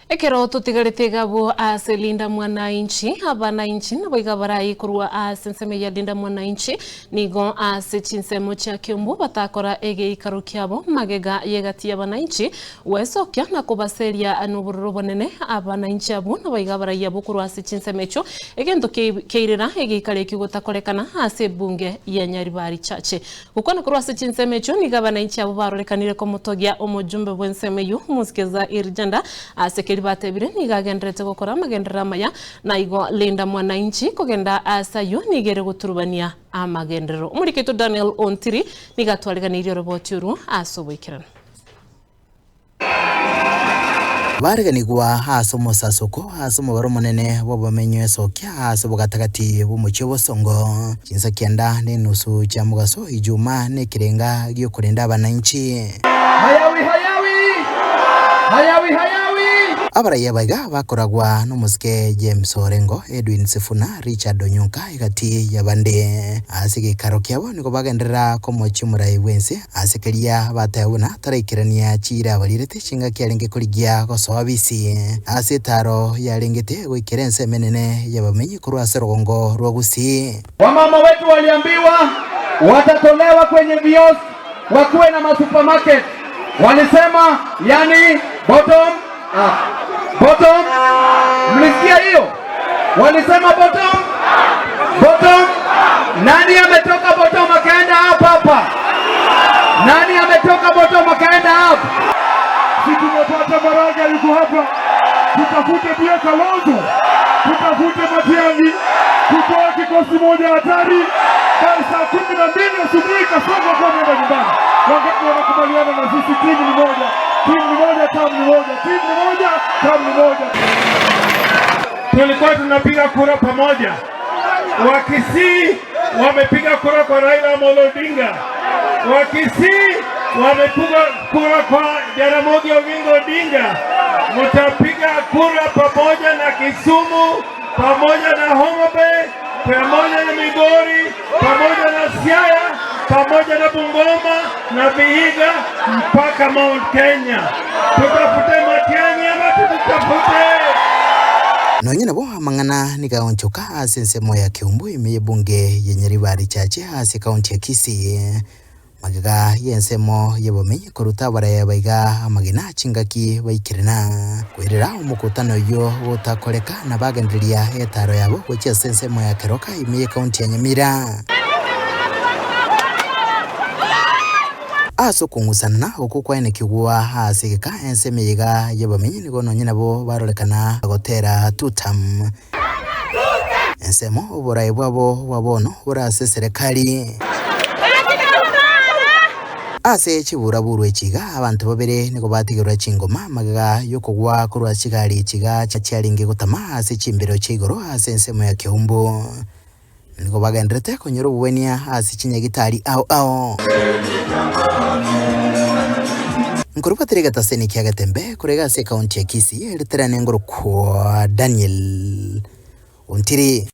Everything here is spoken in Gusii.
Ekero totigarete iga abwo ase Linda Mwananchi, abanainchi nabo iga barayi korwa ase ensemo ya Linda Mwananchi, nigo ase chinsemo chia Kiambu batakora egeikaro kiabo magega y'egati y'abanainchi gwesokia na kobaseria nobororo obonene. Abanainchi abwo nabo iga barayi abwo korwa ase chinsemo echio, egento keirera egeikaro ekio gotakorekana ase ebunge ya Nyaribari Chache. Gokwana korwa ase chinsemo echio nigo abanainchi abwo barorekanire komotogia omojumbe bw'ensemo eyio, omosike Zair Janda, ase keria batebire nigo agendererete gokora amagenderero amaya, na igo Linda Mwananchi kogenda aase ayio nigo ere goturubania amagenderero. Omoriki oito Daniel Ontiri nigo atwariganeirie oroboti orwo ase oboikeranu. Bareganigwa ase omosasoko ase omobaro omonene bw'abamenyi esokia ase obogatagati bw'omochie obosongo, chinsa kianda na enusu chia mogaso Ijumaa nekerenga gi'okorenda abananchi. Hayawi hayawi! Hayawi hayawi! Abaraiya abaiga bakoragwa nomosike James Orengo, Edwin Sifuna, Richard Onyonka egati y'abande. Ase egeikaro kiabo nigo bagenderera komochia omorai bw'ense Ase keria bateba buna taraikerania chiira abarirete chingaki arenge korigia gosoa bisi ase etaaro yarengete goikera ensemo enene y'abamenyi korwa ase orogongo rwa Gusii. Wamama wetu waliambiwa watatolewa kwenye viosk wakuwe na masupermarket walisema yani bottom up bottom mlisikia hiyo walisema bottom bottom nani ametoka bottom akaenda up hapa nani ametoka bottom akaenda up Si tumepata Maraga yuko hapa, tutafute pia Kalonzo, tutafute Matiang'i, tutoe kikosi moja hatari by saa 12 asubuhi Kasongo kwa ameenda nyumbani. Wangapi wanakubaliana na sisi? Timu ni moja, timu ni moja, tamu ni moja, timu ni moja, tamu ni moja. Tulikuwa tunapiga kura pamoja. Wakisii wamepiga kura kwa Raila Amolo Odinga, Wakisii wamepiga kura kwa Jaramogi Oginga Odinga. Mtapiga kura pamoja na Kisumu, pamoja na Homa Bay, pamoja na Migori, pamoja na Siaya, pamoja na Bungoma na Vihiga mpaka Mount Kenya. Tutafute Matiang'i ama tutafute Nonya nabo amang'ana nigo aonchoka ase ensemo ya Kiumbu ime y'ebunge ya Nyaribari Chache ase ekaunti ya Kisii. Magega y'ensemo y'obomenyi koruta abaraya baiga amagena chingaki baikirana koirera omokutano oyio gotakoreka na bagendereria etaaro yabo gochia ase ensemo ya Keroka ime y'ekaunti ya Nyamira. Ase okong'usanana okwo kwaenekigwa ase egeka ensemo eye iga y'obomenyi nigo nonye nabo barorekana gotera tutam. Ensemo oboraai bwabo bwa bono bore ase eserekari. Ase chiburaburu echi iga abanto babere nigo batigerwa chingoma magega y'okogwa korwa chigari chiga chiarenge gotama ase chimbero chia igoro ase ensemo ya Keumbu. Nigo bagendererete konyora obogwenia ase chinyagitari ao ao. Nkorubatera egetaseni kia Getembe korwa iga ase ekaunti ya Kisii, eritere nengoro kwa Daniel Ontiri.